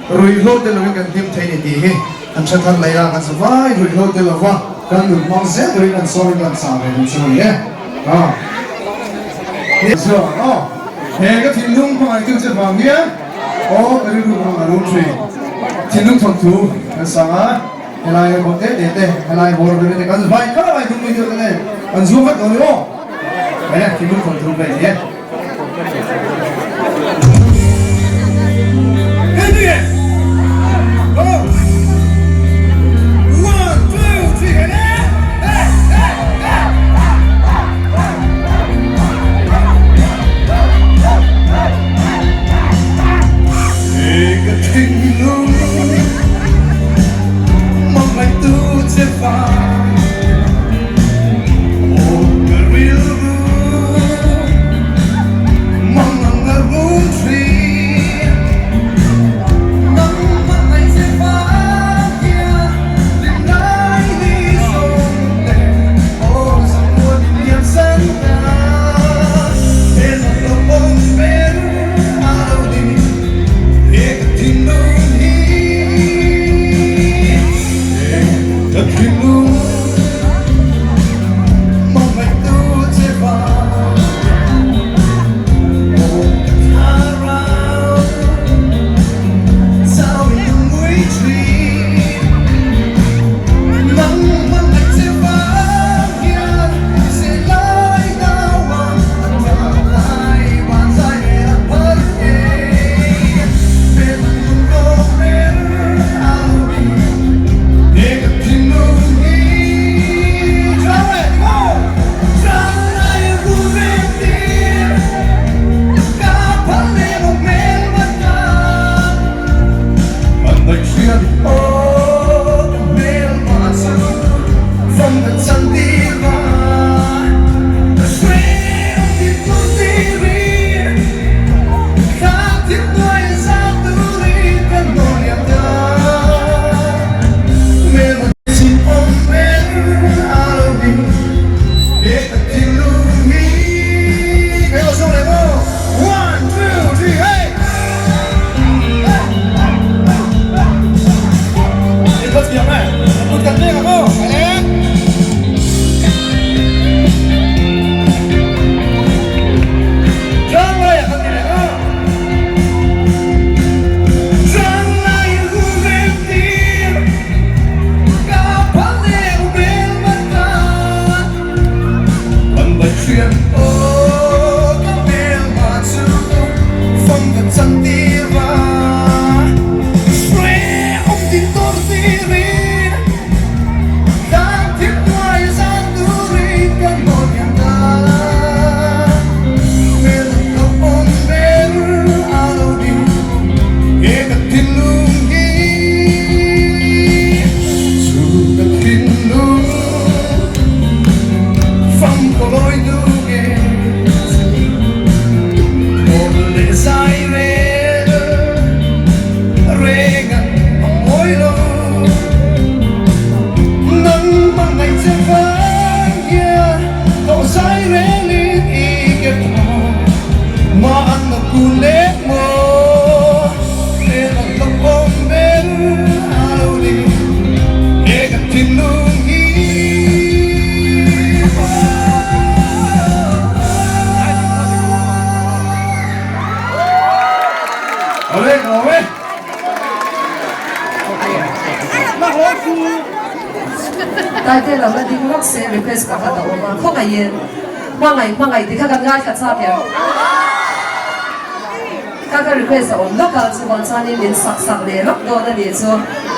Ruihhlo tel lovin kan hlim thei ni tih hi an hre thar mai a, kan zavai ruihhlo tel lova kan nun hmang zel turin kan sawmin kan chah ve ang chu a ni e. Chuan aw, he ka thinlung hmangaihtu che vang hian aw ka rilru ka rawn a lum thin. Thinlung thawnthu kan sang a, helai a bawk te te te, helai bawr vel te kan vai kha lai thung mai deuh te nen kan zuam vek dawn ni aw. He thinlung thawnthu ka ni e. Taite lo la ding lawk se request pakhat a awm a, khawngaihin hmangaih hmangaih tih kha kan ngaithla chak em? Kha ka request a awm lawk a, chuvang chuanin min sak sak leh lawk dawn a nih chu,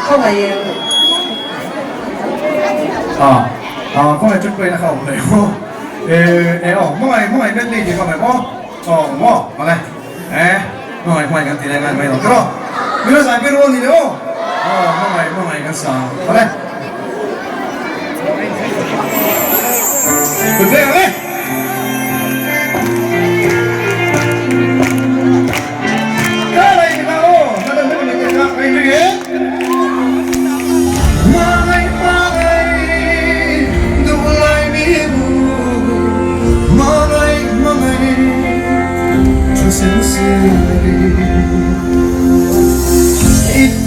khawngaihin. Ah, ah, khawngaih chu pawhin a kha awm leh maw? Eh, eh aw, hmangaih hmangaih medley tih kha awm leh maw? Aw maw? Awle, eh, hmangaih hmangaih kan ti leh ngai mai lo tiraw? Min lo zai pui rual ni le aw? Aw, hmangaih hmangaih kan sa ang, awle. Kut veng ang e!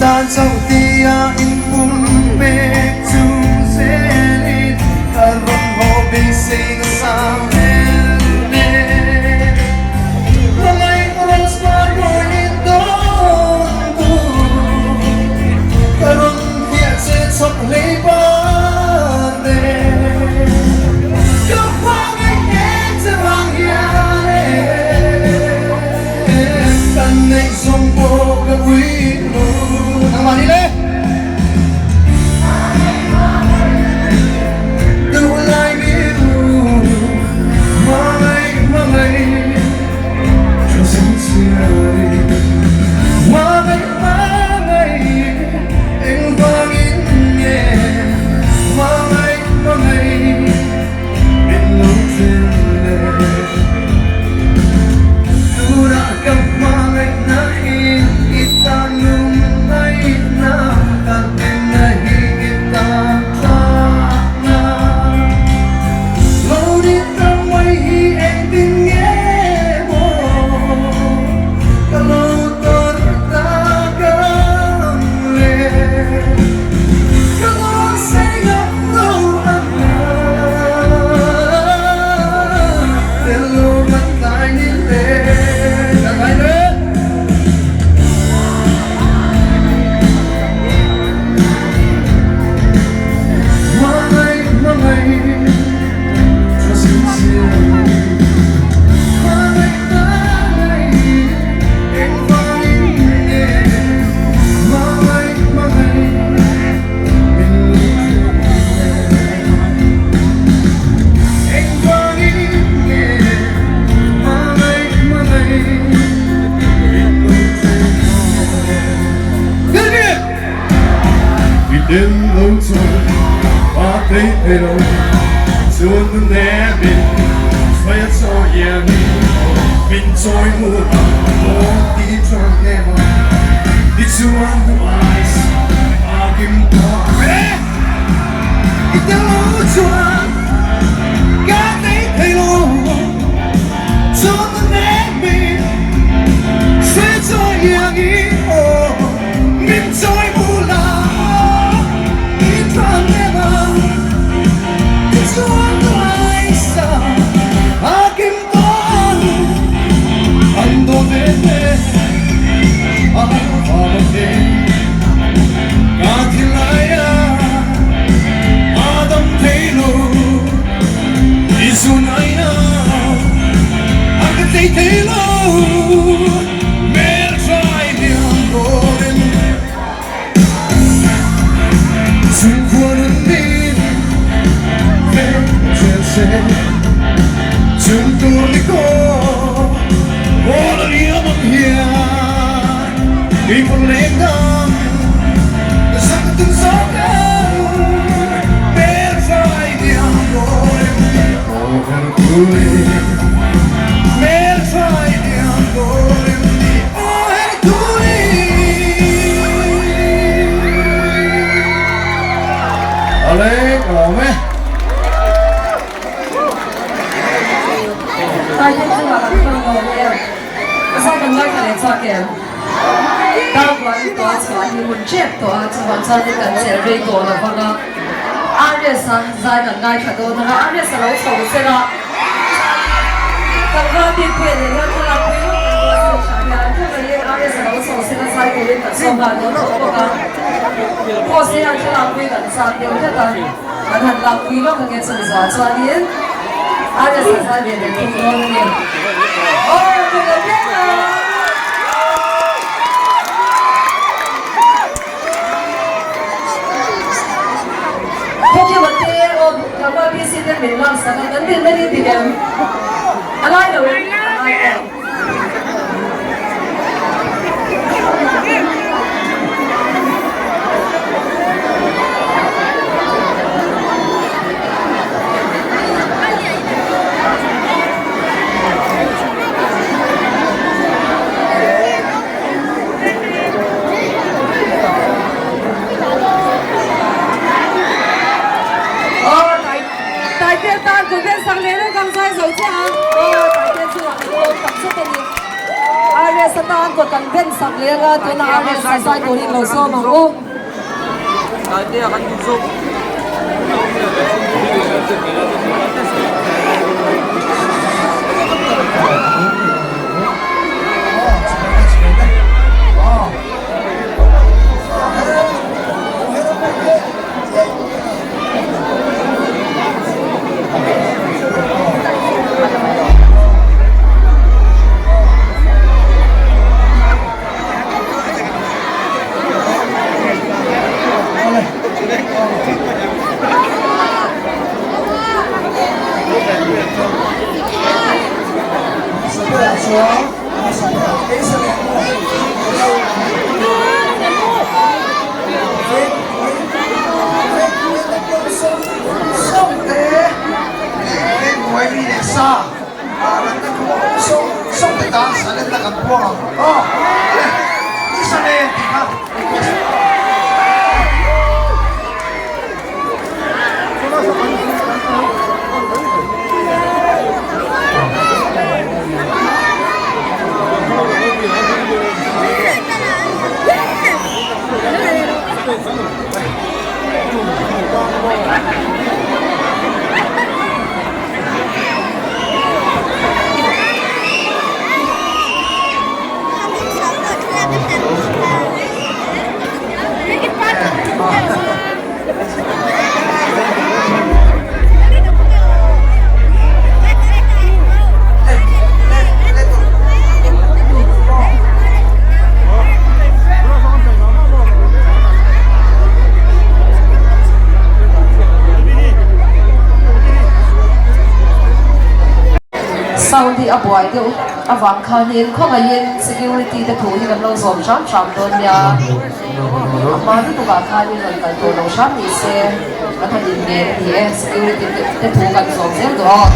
Tan chauh tia inpumpek chung zelin ka rawn haw beisei na sang vel nen. Hmangaih rose par mawiin dawn tur ka rawn hliah che chhawk hlei par nen. Ka hmangaih em che vang hian e. Kan neih zawng pawh ka ui lo. Nangmah ni le. Duh lai mi u hmangaih hmangaih tha sin chiai. Hmangaih hmangaih engvangin nge hmangaih hmangaih min lo ṭhen le. Tunah ka hmangaihna hi i tan lungngaihna ka hlimna hi i tan tlakna. Lo ni ta mai hi engtin nge maw ka lo tawrh tak ang le. Ka dawn sei ngam lo ang a. I tel lo chuan ka nei thei lo chuan na nen min hre chawi ang i aw min chawi mu la i tlan nem ang ti chuan ka laisa a kim tawh ang an dawn ve te a vang te ka thinlai a a dam thei lo i zunai a a ka tlei thei lo hmel trai liam dawrin chungkhua nun min veng zel se chung tur ni kaw aw la liam ang hian kei pawn leng dang ka sak ka tum zawk ang hmel trai diam dawn aw herpui hmel trai diam dawn aw herpui. Ale ka lawm e. Taite chungah kan hmang lawm em? Ka zai kan ngaithla leh chhuak em? Dar buan tawh a chhuah hi hun tep tawh a, chuvang chuanin kan chelh rei tawh lo vang a. RS a zai kan ngaithla dawn ang a, RS a lo chho sel a, kan Vanbikpuia nen hian thlalak pui lawk kan buatsaih tha hian khawngaihin RS a lo chho sel a zai turin kan sawm nghal dawn tawh bawk a. Post hian thlalak pui kan chak deuh hlek a. An han lakpui lawk ange chumi zawh chuanin RS a zai ve leh thung dawn a ni. Aw ka lo piang a! Khawkima te aw tlangval PC ten min laksak a, kan din na ni dik em? A lai lo em? A lai em? Taite tan kut vel sak leh lawk ang zai zo che a. Aw Taite chu a lawm tak zet a ni. RS atan kut kan ben sak leh anga tunah RS a zai turin lo sawm ang u. Sound hi a buai deuh avang khanin khawngaihin security te thu hi kan lo zawm hram hram dawn nia. A hma lutukah khanin rawn kal tawh lo hram ni se kan han inngen a ni e, security te thu kan zawm zel dawn.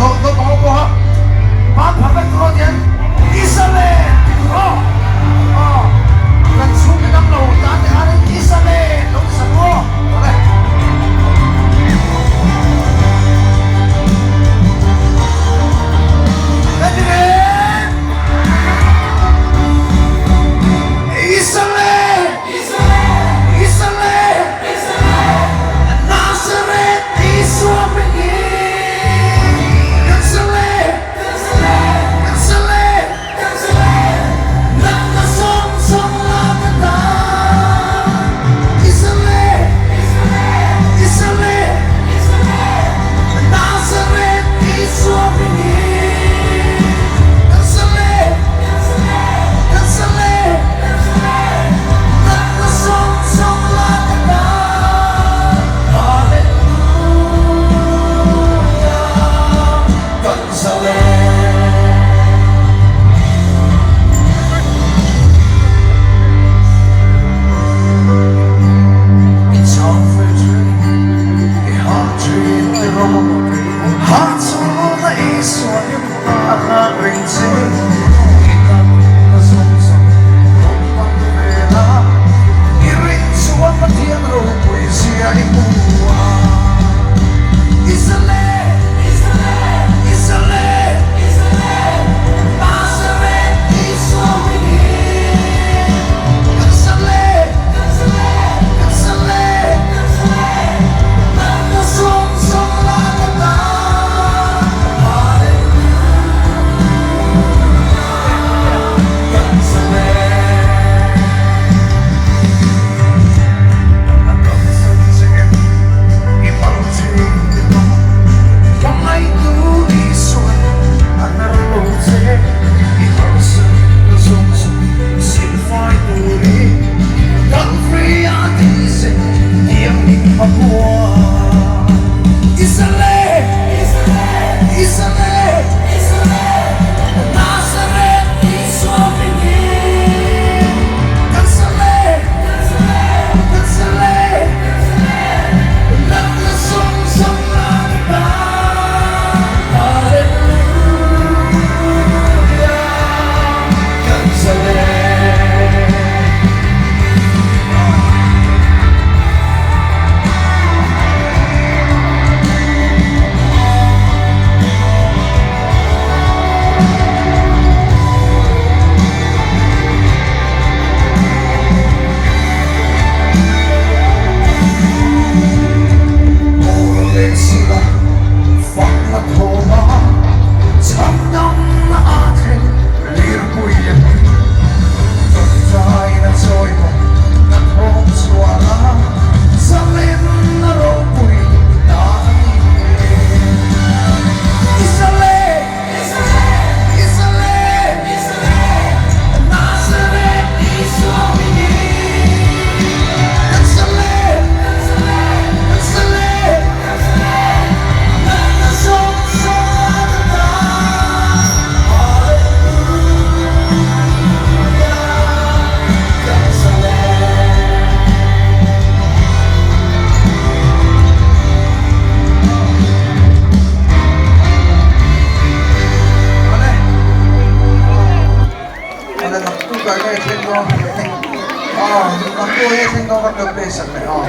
cover lo play sak leh aw.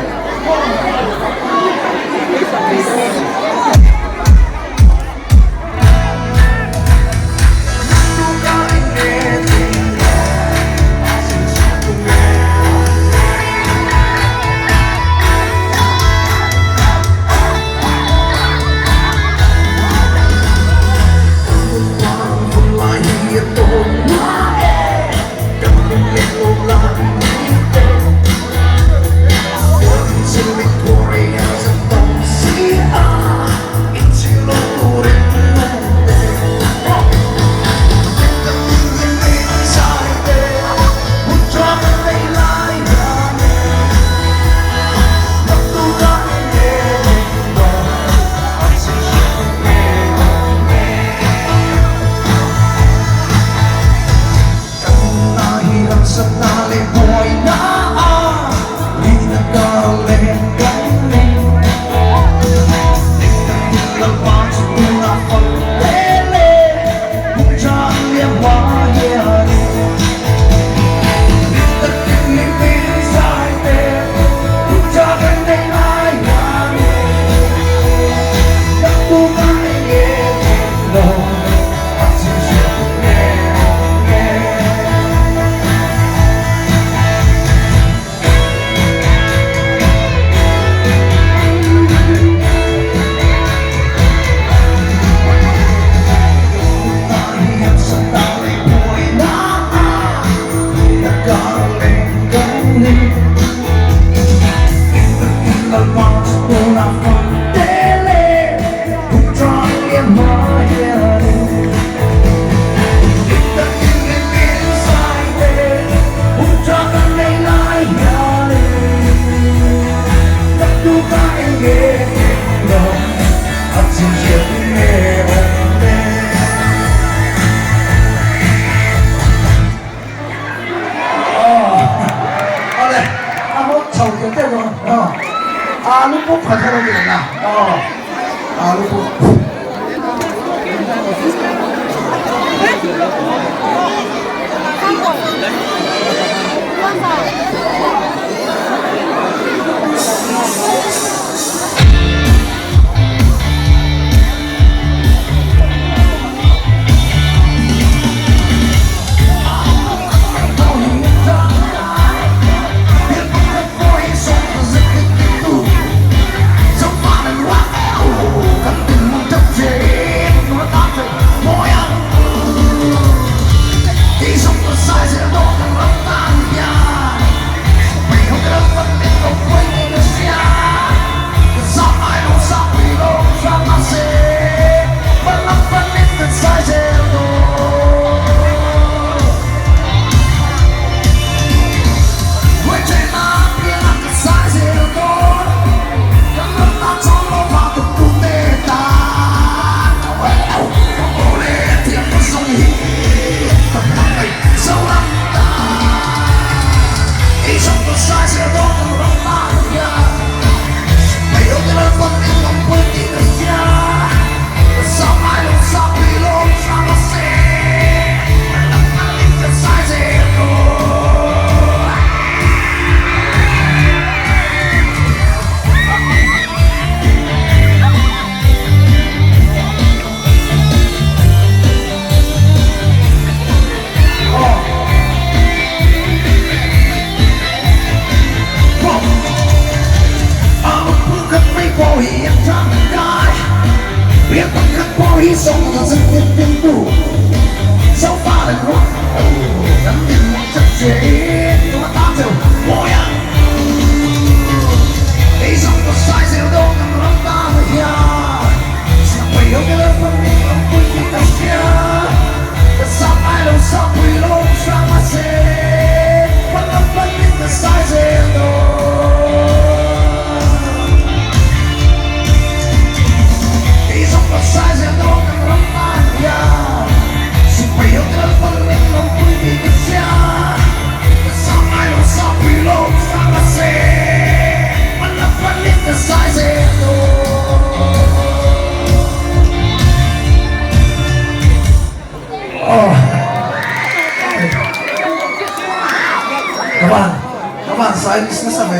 stylish nasa ve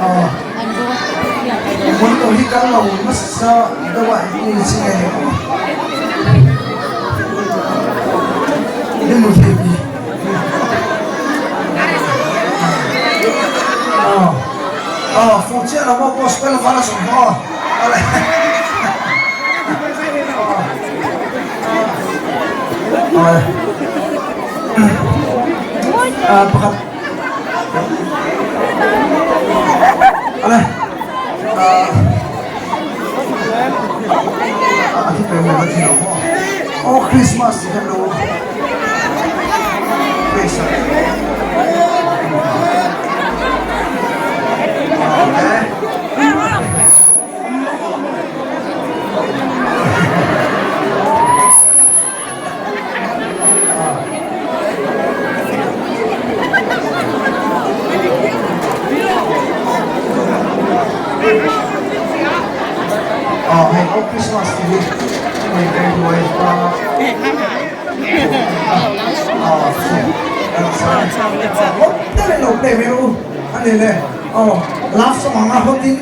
aw monitor hi kal lo nasa deuh a engtin chi nge ni aw i mu thei mi aw aw fuh chiah lo maw gospel version pawh aw aw pakhat ale a thi pe mai va thi lo maw aw Christmas tih khan lo face a. Hei aw Christmas tih hi hei kan buai ta a lo play mai rawh u a ni le. Aw love song ang a hawt in.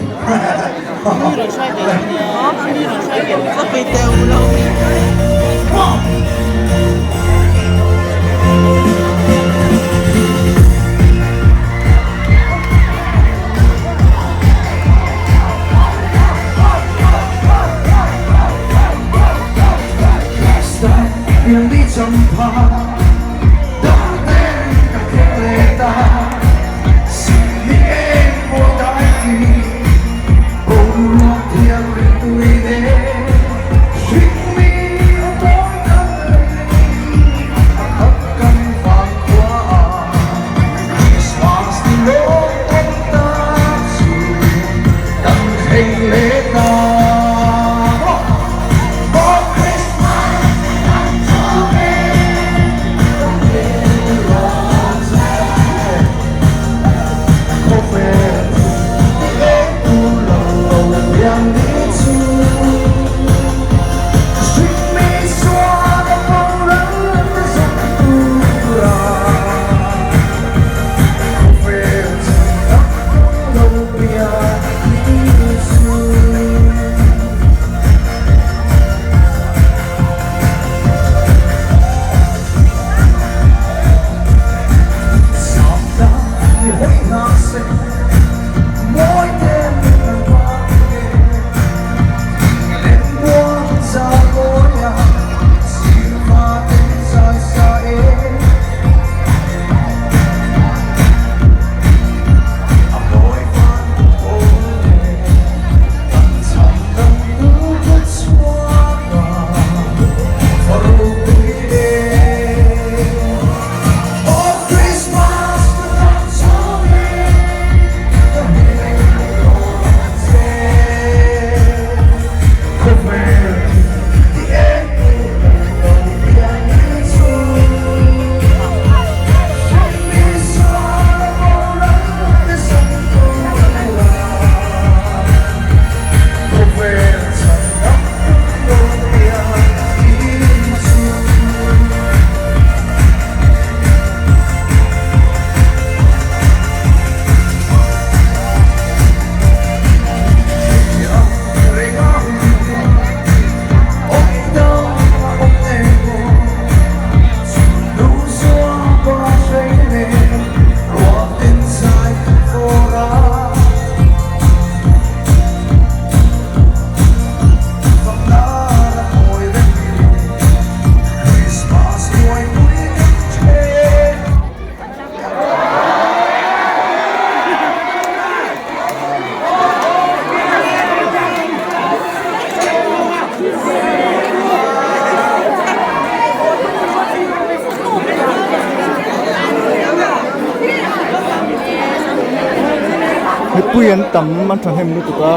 Mipui an tam an thahnem lutuk a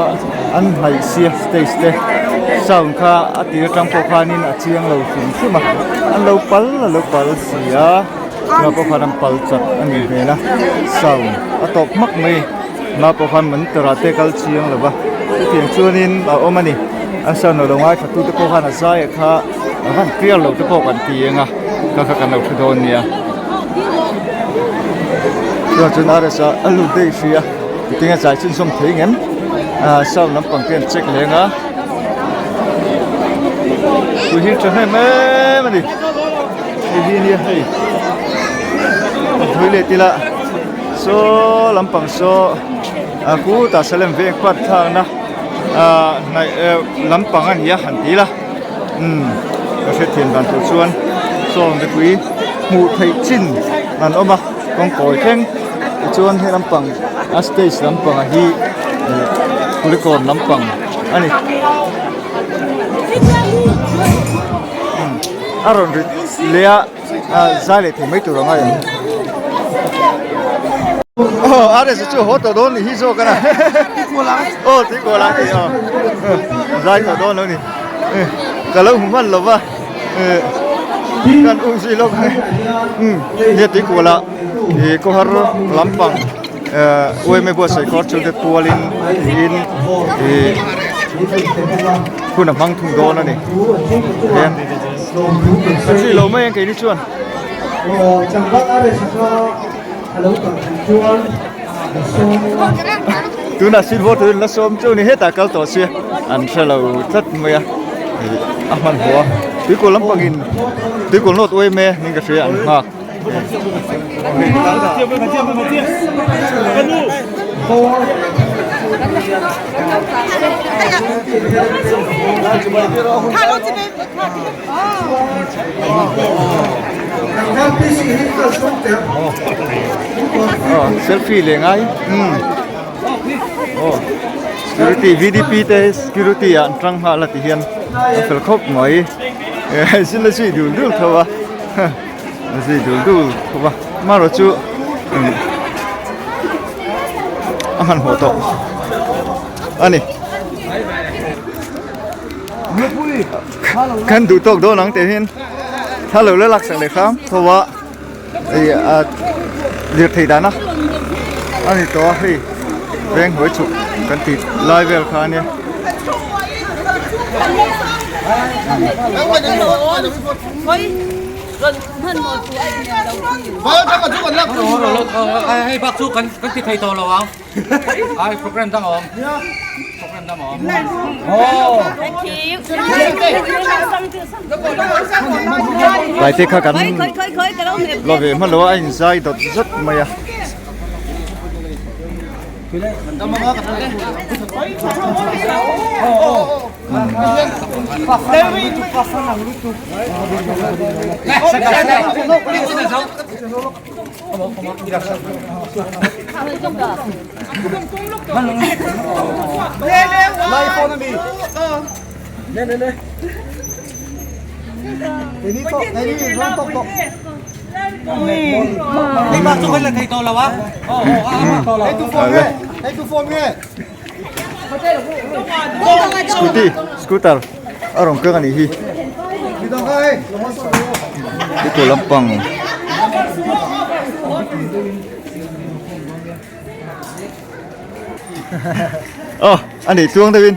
an hnaih sia stage te sound kha a tir atang pawh khanin a chiang lo hrim hrim a an lo pal a lo pal si a tunah pawh khan an pal chak a nih hmel a sound a tawp hmak mai tunah pawh khan monitor ah te kal chiang lo va chutiang chuanin a awm a ni a sound a lo ngaithla tu te pawh khan a zai ah kha a van clear lo te pawh kan ti ang a kha kha kan lo hre dawn nia. Tunah chuan RS a a lut daih hrih a tinge zai chhunzawm thei ngem ah sound lampang te an check leng a tui hi a tha hnem em a ni hei hi nia hei a tui leh tila saw lampang saw a khutah salem veng part thlakna ah hnaih eh lampang a ni a han ti ila umm ka hrethiam dan tur chuan saw mipui hmuh theih chin an awm a kawngkawi thleng tichuan he lampang a stage lampang ah hi eh kulikawn lampang a ni a rawn rit leh a ah zai leh thei mai tur ang a em aw RS chu haw tawh dawn nih hi zawk a na aw tuikual ang tih aw zai tawh dawn lo ni ka lo hmu hman lo va kan um zui lawk umm nia tuikual ah ih khawhar lampang UMA buatsaih kawr chu te pualin tiin ih hun a hmang thung dawn a ni hian a chi lo mai ang keini chuan. Tunah silver turin la sawm chu ni hetah kal tawh sia an hre lo tlat mai a ih a hmanhmawh a tuikawl lampangin tuikawl nawt UMA ning ka hria an nghak. Selfie leh ngai umm aw security vdp te security ah an tang nghal a ti hian a fel khawp mai zil a zui dul dul tho a. A zui dul dul khawp a amaherawh chu a hmanhmawh tawh a ni kan duh tawk dawn ang tih hian thla lo la laksak leh hram tho a hei a lirthei dahna a ni tawh a hei veng hnuai chhuk kan tih lai vel kha a nia. Hei bak chu kan kan ti thei tawh lo ang ai program dang a awm program dang a awm Tlai te kha kan la ve hman lo a a inzai dawt zat mai a. Scooty scooter a rawn keng a nih hi tute lampang aw a nih tluang deuhin.